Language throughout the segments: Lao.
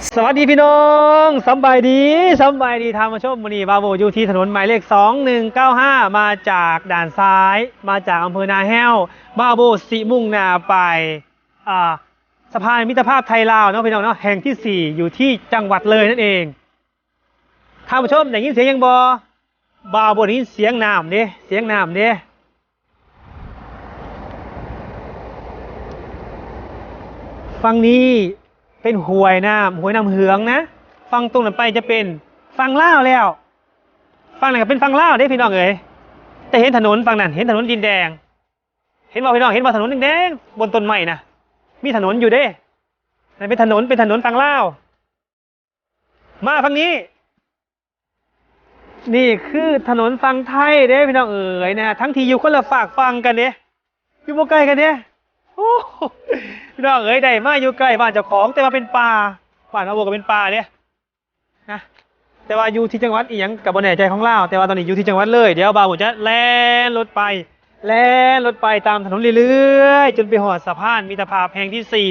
ສະຫວັດດີພີ່ນ້ອງ ສຳບາຍດີ ສຳບາຍດີທ່ານຜູ້ຊົມ. ມື້ນີ້ບ່າວໂບຢູ່ທີ່ຖະໜົນໝາຍເລກສອງໜຶ່ງເກົ້າຫ້າ ມາຈາກດ່ານຊາຍ ມາຈາກອຳເພີນາແຮ້ວ. ບ່າວໂບຊິມຸ່ງໜ້າໄປ ອ່າ ສະພານມິດຕະພາບໄທລາວເນາະ ພີ່ນ້ອງເນາະ ແຫ່ງທີສີ່ ຢູ່ທີ່ຈັງຫວັດເລີຍນັ້ນເອງ. ທ່ານຜູ້ຊົມໄດ້ຍິນສຽງຫຍັງບໍ່? ບ່າວບໍ່ໄດ້ຍິນສຽງນ້ຳເດ້ ສຽງນ້ຳເດ້. ຝັ່ງນີ້ເປັນຫ້ວຍນ້ຳ ຫ້ວຍນ້ຳເຫືອງນະ. ຝັ່ງຕົງນັ້ນໄປຈະເປັນຝັ່ງລາວແລ້ວ. ຝັ່ງນັ້ນກໍເປັນຝັ່ງລາວເດ້ພີ່ນ້ອງເອີຍ. ແຕ່ເຫັນຖະໜົນຝັ່ງນັ້ນ ເຫັນຖະໜົນດິນແດງ. ເຫັນບໍ່ພີ່ນ້ອງ? ເຫັນບໍ່ຖະໜົນແດງໆ ບົນຕົ້ນໄມ້ນະ? ມີຖະໜົນຢູ່ເດ້. ນັ້ນເປັນຖະໜົນ ເປັນຖະໜົນຝັ່ງລາວ. ມາຝັ່ງນີ້ ນີ້ຄືຖະໜົນຝັ່ງໄທເດ້ພີ່ນ້ອງເອີຍນະ ທັງທີ່ຢູ່ຄົນລະຟາກຝັ່ງກັນເດ້ ຢູ່ບໍ່ໄກກັນເດ້. ໂອ້ ພີ່ນ້ອງເອີຍ ໄດ້ມາຢູ່ໃກ້ບ້ານເຈົ້າຂອງ ແຕ່ວ່າເປັນປ່າ. ບ້ານເຮົາກໍເປັນປ່າເດ້ນະ ແຕ່ວ່າຢູ່ທີ່ຈັງຫວັດອີ່ຫຍັງກໍບໍ່ແນ່ໃຈຂອງລາວ. ແຕ່ວ່າຕອນນີ້ຢູ່ທີ່ຈັງຫວັດເລີຍ. ດຽວບ່າວຈະແລ່ນລົດໄປ ແລ່ນລົດໄປຕາມຖະໜົນເລື້ອຍໆ ຈົນໄປຮອດສະພານມິດຕະພາບແຫ່ງທີສີ່.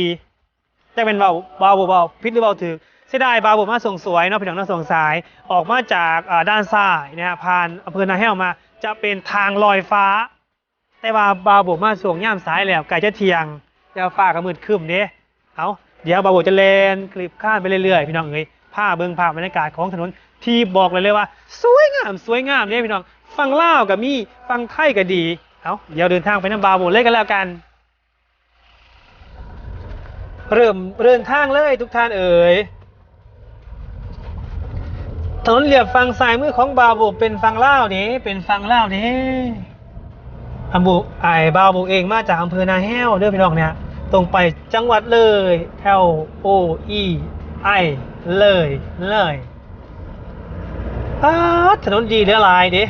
ຈັກແມ່ນເວົ້າ ເວົ້າບໍ່ເວົ້າ ຜິດຫຼືເວົ້າຖືກ. ເສຍດາຍບ່າວບໍ່ມາຊ່ວງສວຍເນາະ ພີ່ນ້ອງເນາະ ຊ່ວງສາຍ. ອອກມາຈາກ ອ່າ ດ່ານຊ້າຍນະ ຜ່ານອຳເພີນາແຮ້ວມາ ຈະເປັນທາງລອຍຟ້າ. ແຕ່ວ່າບ່າວບໍ່ມາຊ່ວງຍາມສາຍແລ້ວ ໃກ້ຈະທ່ຽງ ແລ້ວຟ້າກໍມືດຄຶ້ມເດ້. ເອົາ ດຽວບ່າວບໍ່ຈະແລ່ນຄລິບຄານໄປເລື້ອຍໆ ພີ່ນ້ອງເອີຍ ພາເບິ່ງພາບບັນຍາກາດຂອງຖະໜົນ ທີ່ບອກໄດ້ເລີຍວ່າສວຍງາມ ສວຍງາມເດ້ພີ່ນ້ອງ. ຝັ່ງລາວກໍມີ ຝັ່ງໄທກໍດີ. ເອົາ ດຽວເດີນທາງໄປນຳບ່າວບໍ່ເລີຍກັນແລ້ວກັນ. ເລີ່ມເດີນທາງເລີຍທຸກທ່ານເອີຍ. ຖະໜົນລຽບຝັ່ງຊ້າຍມືຂອງບ່າວໂບເປັນຝັ່ງລາວເດ້ ເປັນຝັ່ງລາວເດ້. ອຳໂບ ອ້າຍ ບ່າວໂບເອງມາຈາກອຳເພີນາແຮ້ວເດີພີ່ນ້ອງເນຍ ຕົງໄປຈັງຫວັດເລີຍ L O E I ເລີຍ ເລີຍ. ປາດ ຖະໜົນດີເຫຼືອຫຼາຍເດ້.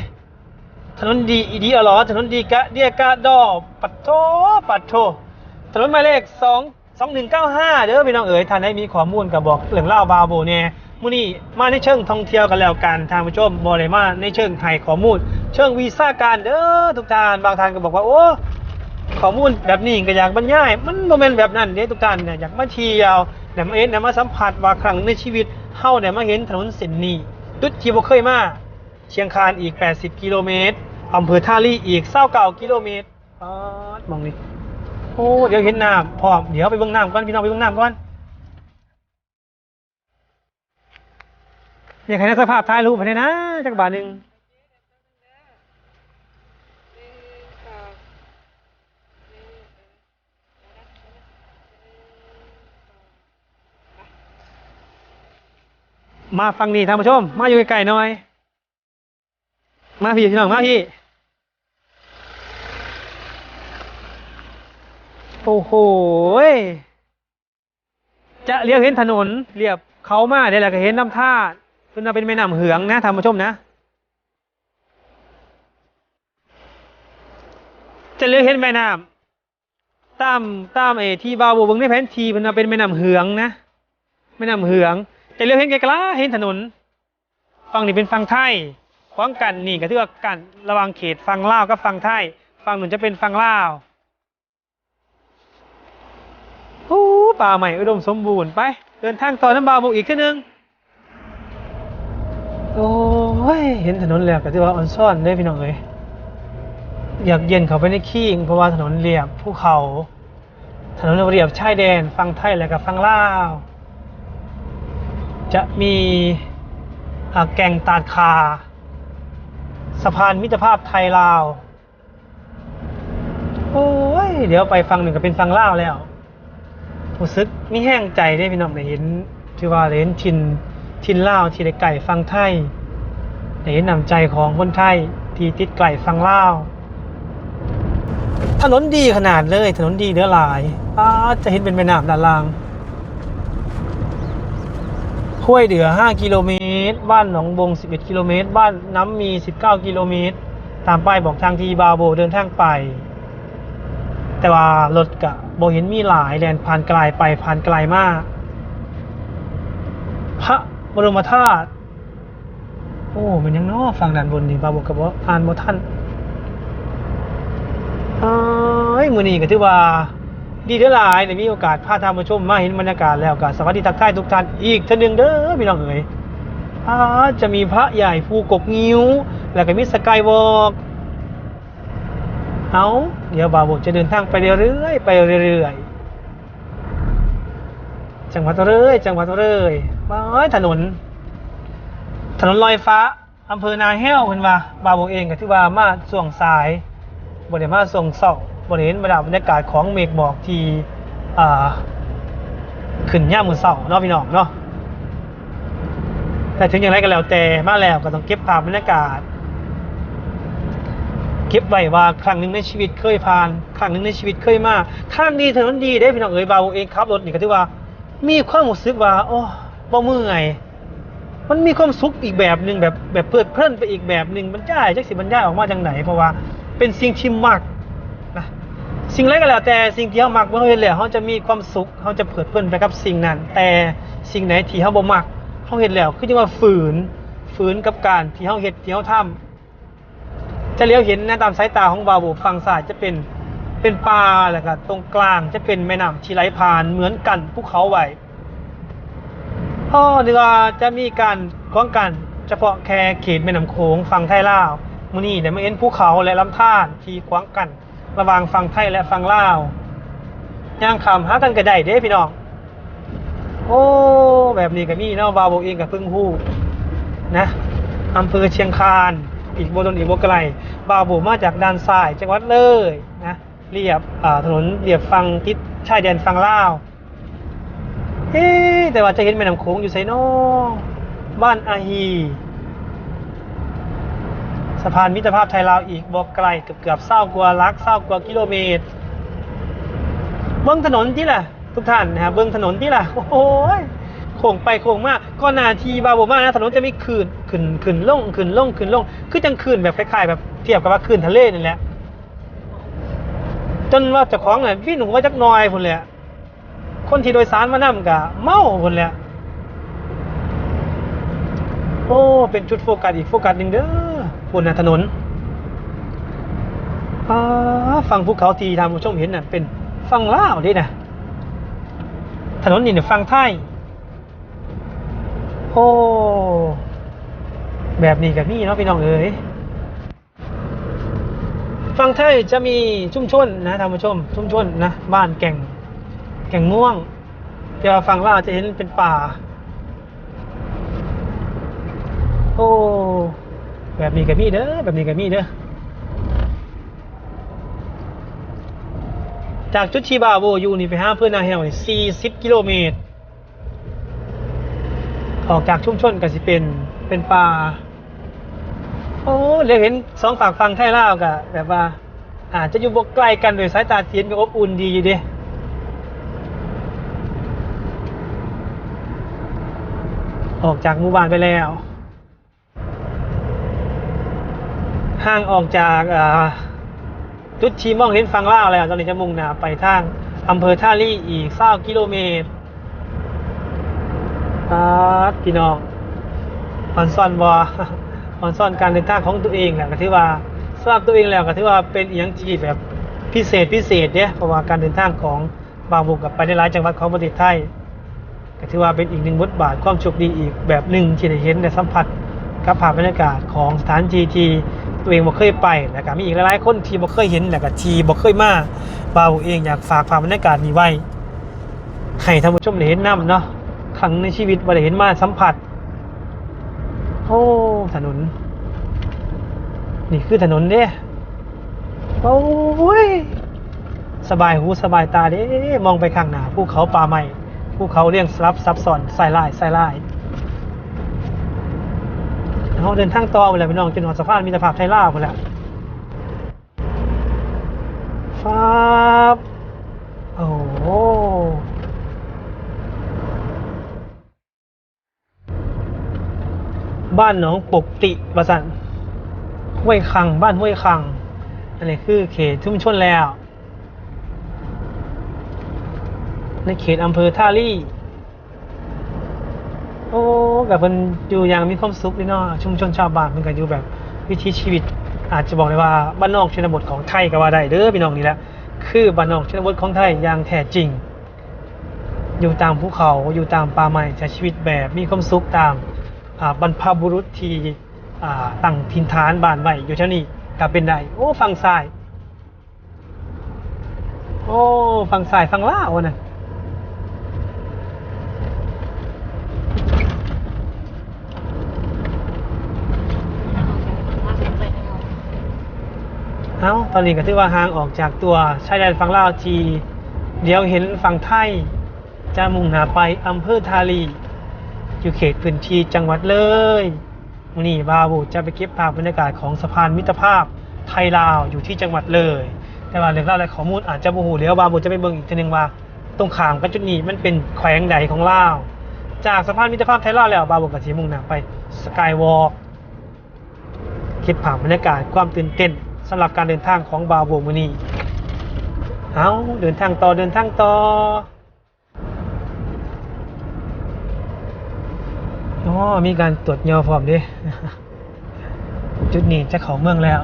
ຖະໜົນດີອີ່ດີອໍຫຼໍ ຖະໜົນດີກະເດຍກະດໍ ປະໂທ ປະໂທ. ຖະໜົນໝາຍເລກສອງ ສອງໜຶ່ງເກົ້າຫ້າເດີພີ່ນ້ອງເອີຍ. ທ່ານໃດມີຂໍ້ມູນກໍບອກເລື່ອງລາວບ່າວໂບແດ່. ມື້ນີ້ມາໃນເຊີງທ່ອງທ່ຽວກັນແລ້ວກັນທ່ານຜູ້ຊົມ ບໍ່ໄດ້ມາໃນເຊີງໃຫ້ຂໍ້ມູນ ເຊີງວິຊາການເດີທຸກທ່ານ. ບາງທ່ານກໍບອກວ່າ ໂອ້ ຂໍ້ມູນແບບນີ້ກໍຢາກບັນຍາຍ. ມັນບໍ່ແມ່ນແບບນັ້ນເດ້ທຸກທ່ານ. ຢາກມາທ່ຽວ ໄດ້ມາເຫັນ ໄດ້ມາສຳຜັດວ່າຄັ້ງໃນຊີວິດເຮົາໄດ້ມາເຫັນຖະໜົນເສັ້ນນີ້ ຈຸດທີ່ບໍ່ເຄີຍມາ. ຊຽງຄານອີກແປດສິບກິໂລເມດ, ອຳເພີທ່າລີອີກຊາວເກົ້າກິໂລເມດ. ປາດ ໝ່ອງນີ້ ໂອ້ ດຽວເຫັນນ້ຳພ້ອມ. ດຽວໄປເບິ່ງນ້ຳກ່ອນ ພີ່ນ້ອງ ໄປເບິ່ງນ້ຳກ່ອນ. ຢາກໃຫ້ນັກສະພາບຖ່າຍຮູບໃຫ້ແດ່ນະ ຈັກບາດໜຶ່ງ. ມາຝັ່ງນີ້ທ່ານຜູ້ຊົມ ມາຢູ່ໃກ້ໆໜ່ອຍ. ມາພີ້ພີ່ນ້ອງ ມາພີ້. ໂອ້ໂຫ ຈະຫຼຽວເຫັນຖະໜົນລຽບເຂົາມາເດ້ ແລ້ວກໍເຫັນລຳທານ ເພິ່ນວ່າເປັນແມ່ນ້ຳເຫືອງນະທ່ານຜູ້ຊົມນະ. ຈະຫຼຽວເຫັນແມ່ນ້ຳ ຕາມ ຕາມໄອ້ທີ່ບ່າວໂບເບິ່ງໃນແຜນທີ່ ເພິ່ນວ່າເປັນແມ່ນ້ຳເຫືອງນະ ແມ່ນ້ຳເຫືອງ. ແຕ່ເຫຼືອເຫັນໄກໆ ເຫັນຖະໜົນ. ຝັ່ງນີ້ເປັນຝັ່ງໄທ ຂວາງກັ້ນນີ້ກໍຖືວ່າກັ້ນລະຫວ່າງເຂດຝັ່ງລາວກັບຝັ່ງໄທ. ຝັ່ງນັ້ນຈະເປັນຝັ່ງລາວ. ໂອ້ ປ່າໄມ້ອຸດົມສົມບູນ. ໄປ ເດີນທາງຕໍ່ນຳບ່າວໂບອີກເທື່ອໜຶ່ງ. ໂອ້ຍ ເຫັນຖະໜົນແລ້ວກໍຖືວ່າອອນຊອນເດ້ພີ່ນ້ອງເອີຍ. ຢາກເຢັນເຂົ້າໄປໃນຄີງ ເພາະວ່າຖະໜົນລຽບພູເຂົາ ຖະໜົນລຽບຊາຍແດນຝັ່ງໄທ ແລະ ກໍຝັ່ງລາວ. ຈະມີ ອາ ແກ່ງຕາດຂາ ສະພານມິດຕະພາບໄທລາວ. ໂອ້ຍ ດຽວໄປຝັ່ງໜຶ່ງກໍເປັນຝັ່ງລາວແລ້ວ. ຮູ້ສຶກມີແຮງໃຈເດ້ພີ່ນ້ອງ ໄດ້ເຫັນ ຖືວ່າໄດ້ເຫັນຖິ່ນ ຖິ່ນລາວທີ່ໄດ້ໃກ້ຝັ່ງໄທ ໄດ້ເຫັນນ້ຳໃຈຂອງຄົນໄທທີ່ຕິດໃກ້ຝັ່ງລາວ. ຖະໜົນດີຂະໜາດເລີຍ ຖະໜົນດີເຫຼືອຫຼາຍ. ປາດ ຈະເຫັນເປັນແມ່ນ້ຳດ້ານລ່າງ. ຫ້ວຍເດືອ ຫ້າກິໂລເມດ, ບ້ານໜອງບົງ ສິບເອັດກິໂລເມດ, ບ້ານນ້ຳມີ ສິບເກົ້າກິໂລເມດ ຕາມປ້າຍບອກທາງທີ່ບ່າວໂບເດີນທາງໄປ. ແຕ່ວ່າລົດກະບໍ່ເຫັນມີຫຼາຍ ແລ່ນຜ່ານກາຍໄປຜ່ານກາຍມາ. ພະບໍລົມມະທາດ ໂອ້ ແມ່ນຫຍັງເນາະ ຝັ່ງດ້ານບົນນີ້ ບ່າວໂບກະບໍ່ ອ່ານບໍ່ທັນ. ເອີຍ ມື້ນີ້ກະຖືວ່າ ດີເດີຫຼາຍ ໄດ້ມີໂອກາດພາທ່ານຜູ້ຊົມມາເຫັນບັນຍາກາດແລ້ວ ກໍສະຫວັດດີທັກທາຍທຸກທ່ານອີກເທື່ອໜຶ່ງເດີພີ່ນ້ອງເອີຍ. ອາ ຈະມີພະໃຫຍ່ພູກົກງິ້ວ ແລ້ວກໍມີສະກາຍວອກ. ເອົາ ດຽວບ່າວໂບຈະເດີນທາງໄປເລື້ອຍໆ ໄປເລື້ອຍໆ ຈັງຫວັດເລີຍ ຈັງຫວັດເລີຍ. ບາຍ ຖະໜົນ ຖະໜົນລອຍຟ້າ ອຳເພີນາແຫ້ວ ເພິ່ນວ່າ. ບ່າວໂບເອງກໍຖືວ່າມາຊ່ວງສາຍ ບໍ່ໄດ້ມາຊ່ວງເຊົ້າ ບໍ່ໄດ້ເຫັນບັນຍາກາດຂອງເມກໝອກທີ່ ອ່າ ຂຶ້ນຍາມມື້ເຊົ້າເນາະ ພີ່ນ້ອງເນາະ. ແຕ່ເຖິງຢ່າງໃດກໍແລ້ວແຕ່ ມາແລ້ວກໍຕ້ອງເກັບພາບບັນຍາກາດ ເກັບໄວ້ວ່າຄັ້ງໜຶ່ງໃນຊີວິດເຄີຍຜ່ານ ຄັ້ງໜຶ່ງໃນຊີວິດເຄີຍມາ. ທາງດີ ຖະໜົນດີເດ້ ພີ່ນ້ອງເອີຍ. ບ່າວໂບເອງຂັບລົດນີ້ກໍຖືວ່າມີຄວາມຮູ້ສຶກວ່າ ໂອ້ ບໍ່ເມື່ອຍ ມັນມີຄວາມສຸກອີກແບບໜຶ່ງ ແບບ ແບບເພີດເພີນໄປອີກແບບໜຶ່ງ ບັນຍາຍ ຈັກຊິບັນຍາຍອອກມາຈັ່ງໃດ ເພາະວ່າເປັນສິ່ງທີ່ມັກນະ. ສິ່ງໃດກໍແລ້ວແຕ່ ສິ່ງທີ່ເຮົາມັກ ເມື່ອເຮົາເຮັດແລ້ວ ເຮົາຈະມີຄວາມສຸກ ເຮົາຈະເພີດເພີນໄປກັບສິ່ງນັ້ນ. ແຕ່ສິ່ງໃດທີ່ເຮົາບໍ່ມັກ ເຮົາເຮັດແລ້ວຄືຈັ່ງວ່າຝືນ ຝືນກັບການທີ່ເຮົາເຮັດ ທີ່ເຮົາທຳ. ຈະຫຼຽວເຫັນນະ ຕາມສາຍຕາຂອງບ່າວໂບ ຝັ່ງຊ້າຍຈະເປັນ ເປັນປ່າ ແລ້ວກະຕົງກລາງຈະເປັນແມ່ນ້ຳທີ່ໄຫຼຜ່ານ ເໝືອນກັ້ນພູເຂົາໄວ້. ອໍ ນຶກວ່າຈະມີການຂວາງກັ້ນສະເພາະແຄ່ເຂດແມ່ນ້ຳໂຂງຝັ່ງໄທລາວ. ມື້ນີ້ໄດ້ມາເຫັນພູເຂົາ ແລະ ລຳທານທີ່ຂວາງກັ້ນລະຫວ່າງຝັ່ງໄທ ແລະ ຝັ່ງລາວ. ຍ່າງຂ້າມຫາກັນກໍໄດ້ເດ້ ພີ່ນ້ອງ. ໂອ້ ແບບນີ້ກໍມີເນາະ. ບ່າວໂບເອງກໍເພິ່ງຮູ້ນະ ອຳເພີຊຽງຄານ ອີກບໍ່ດົນອີກບໍ່ໄກ ບ່າວໂບມາຈາກດ່ານຊາຍ ຈັງຫວັດເລີຍນະ ລຽບ ອ່າ ຖະໜົນລຽບຝັ່ງ ຕິດຊາຍແດນຝັ່ງລາວ. ເອ ແຕ່ວ່າຈະເຫັນແມ່ນ້ຳໂຂງຢູ່ໃສນໍ? ບ້ານອາຮີ ສະພານມິດຕະພາບໄທລາວ ອີກບໍ່ໄກ ເກືອບໆ ຊາວກວ່າຫຼັກ ຊາວກວ່າກິໂລເມດ. ເບິ່ງຖະໜົນຕິລະ ທຸກທ່ານນະ ເບິ່ງຖະໜົນຕິລະ. ໂອ້ຍ ໂຄ້ງໄປໂຄ້ງມາ. ກ່ອນໜ້າທີ່ບ່າວໂບມານະ ຖະໜົນຈະມີຄື້ນ ຂຶ້ນ ຂຶ້ນລົງ ຂຶ້ນລົງ ຂຶ້ນລົງ ຄືຈັ່ງຄື້ນແບບຄ້າຍໆ ແບບທຽບກັບວ່າຄື້ນທະເລນີ້ແຫຼະ ຈົນວ່າເຈົ້າຂອງນະວິນຫົວຈັກໜ່ອຍພຸ້ນແຫຼະ. ຄົນທີ່ໂດຍສານມານຳກໍເມົາພຸ້ນແຫຼະ. ໂອ້ ເປັນຈຸດໂຟກັສອີກໂຟກັສໜຶ່ງເດີ ພຸ້ນນະ ຖະໜົນ. ອາ ຝັ່ງພູເຂົາທີ່ທ່ານຜູ້ຊົມເຫັນນັ້ນເປັນຝັ່ງລາວເດ້ນະ ຖະໜົນນີ້ນະ ຝັ່ງໄທ. ໂອ້ ແບບນີ້ກໍມີເນາະ ພີ່ນ້ອງເອີຍ. ຝັ່ງໄທຈະມີຊຸມຊົນນະທ່ານຜູ້ຊົມ ຊຸມຊົນນະ ບ້ານແກ່ງ ແກ່ງມ່ວງ ແຕ່ວ່າຝັ່ງລາວຈະເຫັນເປັນປ່າ. ໂອ້ ແບບນີ້ກໍມີເດີ ແບບນີ້ກໍມີເດີ. ຈາກຈຸດທີ່ບ່າວໂບຢູ່ນີ້ໄປຫາອຳເພີນາແຫ້ວນີ້ ສີ່ສິບກິໂລເມດ. ອອກຈາກຊຸມຊົນກໍຊິເປັນ ເປັນປ່າ. ໂອ້ ແລ້ວເຫັນສອງຟາກຝັ່ງໄທລາວກໍແບບວ່າ ອາດຈະຢູ່ບໍ່ໄກກັນ ໂດຍສາຍຕາທີ່ເຫັນກໍອົບອຸ່ນດີຢູ່ເດ້. ອອກຈາກໝູ່ບ້ານໄປແລ້ວ ຫ່າງອອກຈາກ ເອີ ຈຸດທີ່ມອງເຫັນຝັ່ງລາວແລ້ວ ຕອນນີ້ຈະມຸ່ງໜ້າໄປທາງອຳເພີທ່າລີອີກຊາວກິໂລເມດ. ປາດ ພີ່ນ້ອງ ອອນຊອນບໍ່? ອອນຊອນການເດີນທາງຂອງຕົວເອງແຫຼະ ກໍຖືວ່າ ສຳລັບຕົວເອງແລ້ວ ກໍຖືວ່າເປັນອີ່ຫຍັງທີ່ແບບພິເສດ ພິເສດເດ້ ເພາະວ່າການເດີນທາງຂອງບ່າວບຸກກໍໄປໃນຫຼາຍຈັງຫວັດຂອງປະເທດໄທ. ກໍຖືວ່າເປັນອີກໜຶ່ງບົດບາດຄວາມໂຊກດີອີກແບບໜຶ່ງທີ່ໄດ້ເຫັນ ແລະ ສຳຜັດກັບພາບບັນຍາກາດຂອງສະຖານທີ່ທີ່ຕົວເອງບໍ່ເຄີຍໄປ ແລະ ກໍມີອີກຫຼາຍໆຄົນທີ່ບໍ່ເຄີຍເຫັນ ແລະ ກໍທີ່ບໍ່ເຄີຍມາ. ບ່າວເອງຢາກຝາກພາບບັນຍາກາດນີ້ໄວ້ໃຫ້ທ່ານຜູ້ຊົມໄດ້ເຫັນນຳເນາະ, ຄັ້ງໃນຊີວິດບໍ່ໄດ້ເຫັນມາສຳຜັດ. ໂອ້ ຖະໜົນ ນີ້ຄືຖະໜົນເດ້. ໂອ້ຍ ສະບາຍຫູສະບາຍຕາເດ້ ມອງໄປຂ້າງໜ້າ ພູເຂົາປ່າໄມ້ ພູເຂົາລຽງສະຫຼັບຊັບຊ້ອນ ສາຍລາຍ ສາຍລາຍ. ເຮົາເດີນທາງຕໍ່ໄປແລ້ວພີ່ນ້ອງ ຈົນຮອດສະພານມິດຕະພາບໄທລາວພຸ້ນແຫຼະ. ຟາບ ໂອ້ໂຫ. ບ້ານໜອງປົກຕິ ວ່າຊັ້ນ ຫ້ວຍຄັງ ບ້ານຫ້ວຍຄັງ. ອັນນີ້ຄືເຂດຊຸມຊົນແລ້ວ ໃນເຂດອຳເພີທ່າລີ. ໂອ້ ກໍເພິ່ນຢູ່ຢ່າງມີຄວາມສຸກເດເນາະ, ຊຸມຊົນຊາວບ້ານເພິ່ນກໍຢູ່ແບບວິຖີຊີວິດ ອາດຈະບອກໄດ້ວ່າບ້ານນອກຊົນນະບົດຂອງໄທກໍວ່າໄດ້ເດີພີ່ນ້ອງ. ນີ້ແຫຼະ ຄືບ້ານນອກຊົນນະບົດຂອງໄທຢ່າງແທ້ຈິງ, ຢູ່ຕາມພູເຂົາ, ຢູ່ຕາມປ່າໄມ້, ໃຊ້ຊີວິດແບບມີຄວາມສຸກຕາມ, ອ່າ, ບັນພະບຸລຸດທີ່, ອ່າ, ຕັ້ງຖິ່ນຖານບ້ານໄວ້ຢູ່ແຖວນີ້ກໍເປັນໄດ້. ໂອ້, ຝັ່ງຊ້າຍ. ໂອ້, ຝັ່ງຊ້າຍຝັ່ງລາວຫັ້ນນະ. ເອົ້າ, ຕອນນີ້ກໍຖືວ່າຫ່າງອອກຈາກຕົວຊາຍແດນຝັ່ງລາວທີ່ຫຼຽວເຫັນຝັ່ງໄທ, ຈະມຸ່ງໜ້າໄປອຳເພີທ່າລີ ຢູ່ເຂດພື້ນທີ່ຈັງຫວັດເລີຍ. ມື້ນີ້ບ່າວໂບຈະໄປເກັບພາບບັນຍາກາດຂອງສະພານມິດຕະພາບໄທລາວຢູ່ທີ່ຈັງຫວັດເລີຍ. ແຕ່ວ່າເລື່ອງລາວ ແລະ ຂໍ້ມູນອາດຈະບໍ່ຮູ້, ດຽວບ່າວໂບຈະໄປເບິ່ງອີກເທື່ອໜຶ່ງວ່າ ຕົງຂ້າມກັບຈຸດນີ້ມັນເປັນແຂວງໃດຂອງລາວ. ຈາກສະພານມິດຕະພາບໄທລາວແລ້ວ, ບ່າວໂບກໍຊິມຸ່ງໜ້າໄປ Skywalk ເກັບພາບບັນຍາກາດຄວາມຕື່ນເຕັ້ນສຳລັບການເດີນທາງຂອງບ່າວໂບມື້ນີ້. ເອົາ, ເດີນທາງຕໍ່, ເດີນທາງຕໍ່. ອໍ, ມີການຕວດຍໍພ້ອມເດ້. ຈຸດນີ້ຈະເຂົ້າເມືອງແລ້ວ.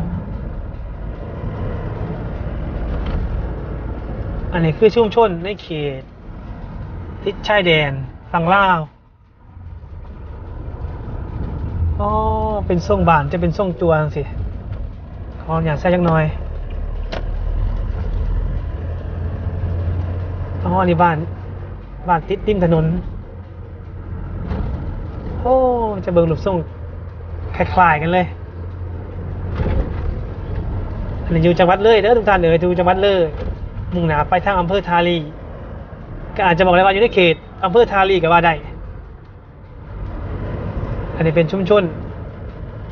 ອັນນີ້ຄືຊຸມຊົນໃນເຂດຕິດຊາຍແດນຝັ່ງລາວ. ອໍ, ເປັນຊົງບ້ານ, ຈະເປັນຊົງຕົວຈັ່ງຊີ້. ຂໍອະນຸຍາດໃສ່ຈັກໜ່ອຍ. ອໍ, ອັນນີ້ບ້ານ, ບ້ານຕິດລິມຖະໜົນ. ໂອ້, ຈະເບິ່ງຮູບຊົງຄ້າຍໆກັນເລີຍ. ອັນນີ້ຢູ່ຈັງຫວັດເລີຍເດີທຸກທ່ານເອີຍ, ຢູ່ຈັງຫວັດເລີຍ, ມຸ່ງໜ້າໄປທາງອຳເພີທ່າລີ. ກໍອາດຈະບອກໄດ້ວ່າຢູ່ໃນເຂດອຳເພີທ່າລີກໍວ່າໄດ້. ອັນນີ້ເປັນຊຸມຊົນ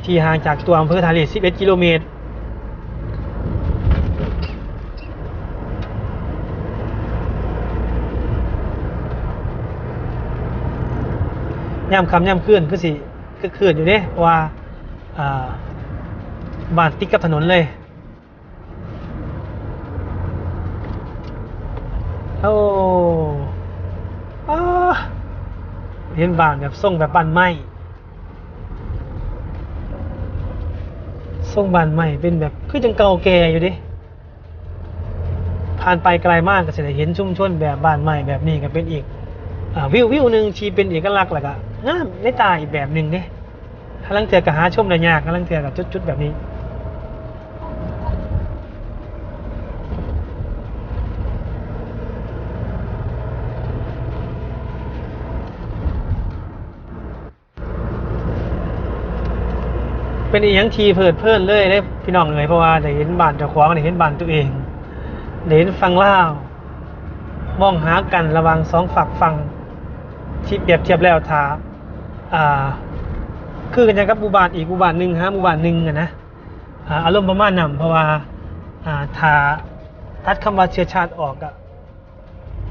ທີ່ຫ່າງຈາກຕົວອຳເພີທ່າລີສິບເອັດກິໂລເມດ. ຍາມຄ່ຳຍາມຄືນຄືຊິຄຶກຄື້ນຢູ່ເດ້, ເພາະວ່າ, ອ່າ, ບ້ານຕິດກັບຖະໜົນເລີຍ. ໂອ້, ອາ, ເຫັນບ້ານແບບຊົງແບບບ້ານໄມ້, ຊົງບ້ານໄມ້ເປັນແບບຄືຈັ່ງເກົ່າແກ່ຢູ່ເດ້. ຜ່ານໄປໄກມາກໍຊິໄດ້ເຫັນຊຸມຊົນແບບບ້ານໄມ້ແບບນີ້, ກໍເປັນອີກ, ອາ, ວິວ, ວິວໜຶ່ງທີ່ເປັນເອກະລັກ ແລ້ວກໍງາມໃນຕາອີກແບບໜຶ່ງເດ້. ລາງເທື່ອກໍຫາຊົມໄດ້ຍາກ, ລາງເທື່ອກໍຈຸດໆແບບນີ້. ເປັນອີ່ຫຍັງທີ່ເພີດເພີນເລີຍເດ້ພີ່ນ້ອງເອີຍ, ເພາະວ່າໄດ້ເຫັນບ້ານເຈົ້າຂອງ, ໄດ້ເຫັນບ້ານຕົວເອງ, ໄດ້ເຫັນຝັ່ງລາວ, ມອງຫາກັນລະຫວ່າງສອງຟາກຝັ່ງ ທີ່ປຽບທຽບແລ້ວ ຖ້າ, ອ່າ, ຄືກັນຫຍັງກັບໝູ່ບ້ານອີກໝູ່ບ້ານໜຶ່ງຫາໝູ່ບ້ານໜຶ່ງຫັ້ນນະ, ອ່າ, ອາລົມປະມານນັ້ນ. ເພາະວ່າ, ອ່າ, ຖ້າຕັດຄຳວ່າເຊື້ອຊາດອອກ ກໍ,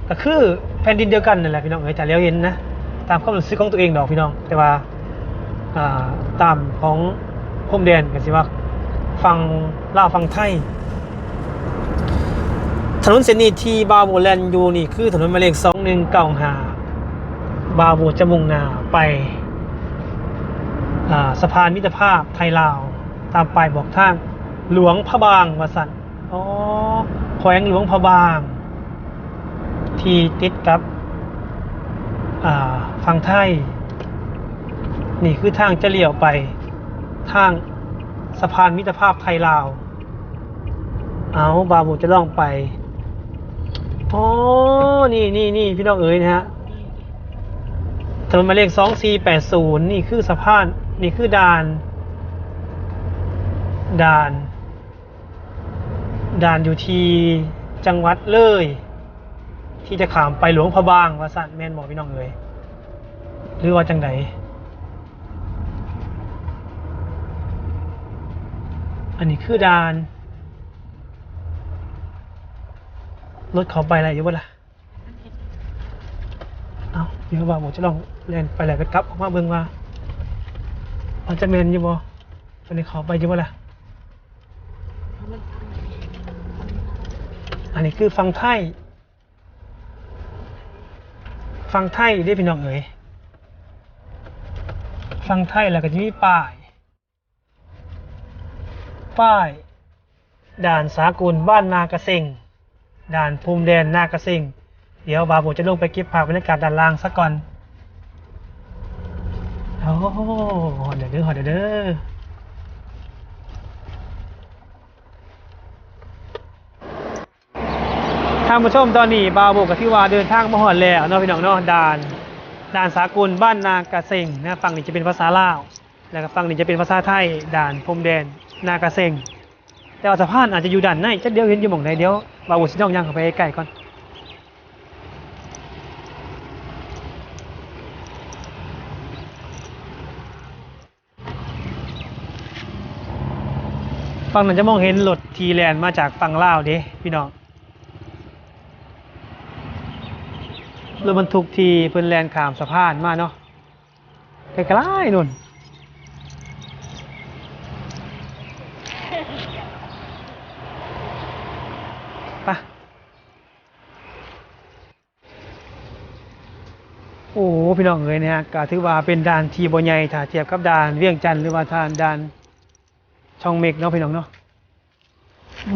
ກໍຄືແຜ່ນດິນດຽວກັນນັ້ນແຫຼະພີ່ນ້ອງເອີຍ, ຖ້າຫຼຽວເຫັນນະ, ຕາມຄວາມຮູ້ສຶກຂອງຕົວເອງດອກພີ່ນ້ອງ. ແຕ່ວ່າ, ອ່າ, ຕາມຂອງ ພົມແດນກໍຊິວ່າຝັ່ງລາວຝັ່ງໄທ. ຖະໜົນເສັ້ນນີ້ທີ່ບ່າວໂບແລ່ນຢູ່ນີ້ຄືຖະໜົນໝາຍເລກສອງໜຶ່ງເກົ້າຫ້າ, ບ່າວໂບຈະມຸ່ງໜ້າໄປ, ອ່າ, ສະພານມິດຕະພາບໄທລາວ ຕາມປ້າຍບອກທາງ ຫຼວງພະບາງ ວ່າຊັ້ນ. ອໍ, ແຂວງຫຼວງພະບາງ ທີ່ຕິດກັບ, ອ່າ, ຝັ່ງໄທ. ນີ້ຄືທາງຈະລ້ຽວໄປທາງສະພານມິດຕະພາບໄທລາວ. ເອົາ, ບ່າວໂບຈະລອງໄປ. ອໍ, ນີ້, ນີ້, ນີ້, ພີ່ນ້ອງເອີຍນະຮະ, ຖະໜົນໝາຍເລກສອງສີ່ແປດສູນ, ນີ້ຄືສະພານ, ນີ້ຄືດ່ານ, ດ່ານ. ດ່ານຢູ່ທີ່ຈັງຫວັດເລີຍ ທີ່ຈະຂ້າມໄປຫຼວງພະບາງ ວ່າຊັ້ນ, ແມ່ນບໍ່ພີ່ນ້ອງເອີຍ ຫຼືວ່າຈັ່ງໃດ? ອັນນີ້ຄືດ່ານ, ລົດເຂົ້າໄປໄດ້ຢູ່ບໍ່ລະ? ເອົ້າ, ດຽວບ່າວໂບຈະລອງແລ່ນໄປແລ້ວໄປກັບອອກມາເບິ່ງວ່າ ມັນຈະແມ່ນຢູ່ບໍ່? ຕົວນີ້ເຂົ້າໄປຢູ່ບໍ່ລະ? ອັນນີ້ຄືຝັ່ງໄທ, ຝັ່ງໄທເດ້ພີ່ນ້ອງເອີຍ, ຝັ່ງໄທ ແລ້ວກໍຈະມີປ້າຍ ປ້າຍດ່ານສາກົນບ້ານນາກະເຊັງ. ດ່ານພົມແດນນາກະເຊັງ. ດຽວບ່າວໂບຈະລົງໄປເກັບພາບບັນຍາກາດດ້ານລ່າງສາກ່ອນ. ໂອ້ ຮອດແລ້ວເດີ ຮອດແລ້ວເດີ. ທ່ານຜູ້ຊົມ ຕອນນີ້ບ່າວໂບກໍຖືວ່າເດີນທາງມາຮອດແລ້ວເນາະ ພີ່ນ້ອງເນາະ, ດ່ານ ດ່ານສາກົນບ້ານນາກະເຊັງນະ. ຝັ່ງນີ້ຈະເປັນພາສາລາວ ແລ້ວກໍຝັ່ງນີ້ຈະເປັນພາສາໄທ, ດ່ານພົມແດນນາກະເຊັງ. ແຕ່ວ່າສະພານອາດຈະຢູ່ດ້ານໃນ, ຈັກດຽວເຫັນຢູ່ໝ່ອງໃດ. ດຽວບ່າວໂບຊິລອງຍ່າງເຂົ້າໄປໃກ້ໆກ່ອນ. ຝັ່ງນັ້ນຈະມອງເຫັນລົດທີ່ແລ່ນມາຈາກຝັ່ງລາວເດ້ພີ່ນ້ອງ, ລົດບັນທຸກທີ່ເພິ່ນແລ່ນຂ້າມສະພານມາເນາະ, ໄກໆໂນ້ນ. ໄປ. ໂອ້ ພີ່ນ້ອງເອີຍ ນີ້ຮະ ກໍຖືວ່າເປັນດ່ານທີ່ບໍ່ໃຫຍ່ ຖ້າທຽບກັບດ່ານວຽງຈັນ ຫຼືວ່າທ່ານດ່ານຊ່ອງເມັກເນາະ ພີ່ນ້ອງເນາະ.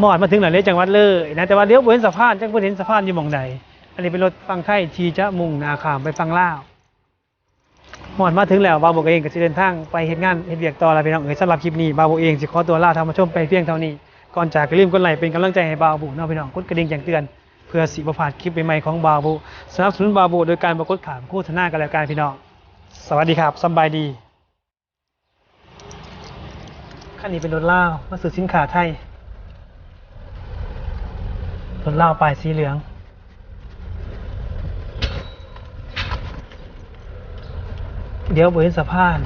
ມອດມາເຖິງແລ້ວເດ້ ຈັງຫວັດເລີຍນະ, ແຕ່ວ່າດຽວບໍ່ເຫັນສະພານ, ຈັກເພິ່ນເຫັນສະພານຢູ່ໝ່ອງໃດ. ອັນນີ້ເປັນລົດຝັ່ງໄທທີ່ຈະມຸ່ງໜ້າຂ້າມໄປຝັ່ງລາວ. ມອດມາເຖິງແລ້ວ, ບ່າວໂບເອງກໍຊິເດີນທາງໄປເຮັດງານເຮັດວຽກຕໍ່ລະ ພີ່ນ້ອງເອີຍ. ສຳລັບຄລິບນີ້ ບ່າວໂບເອງຊິຂໍຕົວລາທ່ານຜູ້ຊົມໄປພຽງເທົ່ານີ້. ກ່ອນຈາກ ຢ່າລືມກົດໄລເປັນກຳລັງໃຈໃຫ້ບ່າວໂບເນາະ ພີ່ນ້ອງ, ກົດກະດິ່ງແຈ້ງເຕືອນ ເພື່ອຊິບໍ່ພາດຄລິບໃໝ່ໆຂອງບ່າວໂບ. ສະໜັບສະໜູນບ່າວໂບໂດຍການບໍ່ກົດຂ້າມໂຄສະນາກໍແລ້ວກັນ ພີ່ນ້ອງ. ສະຫວັດດີຄັບ, ສຳບາຍດີ. ຄັນນີ້ເປັນລົດລາວມາຊື້ສິນຄ້າໄທ, ລົດລາວປ້າຍສີເຫຼືອງ. ດຽວບໍ່ເຫັນສະພານ,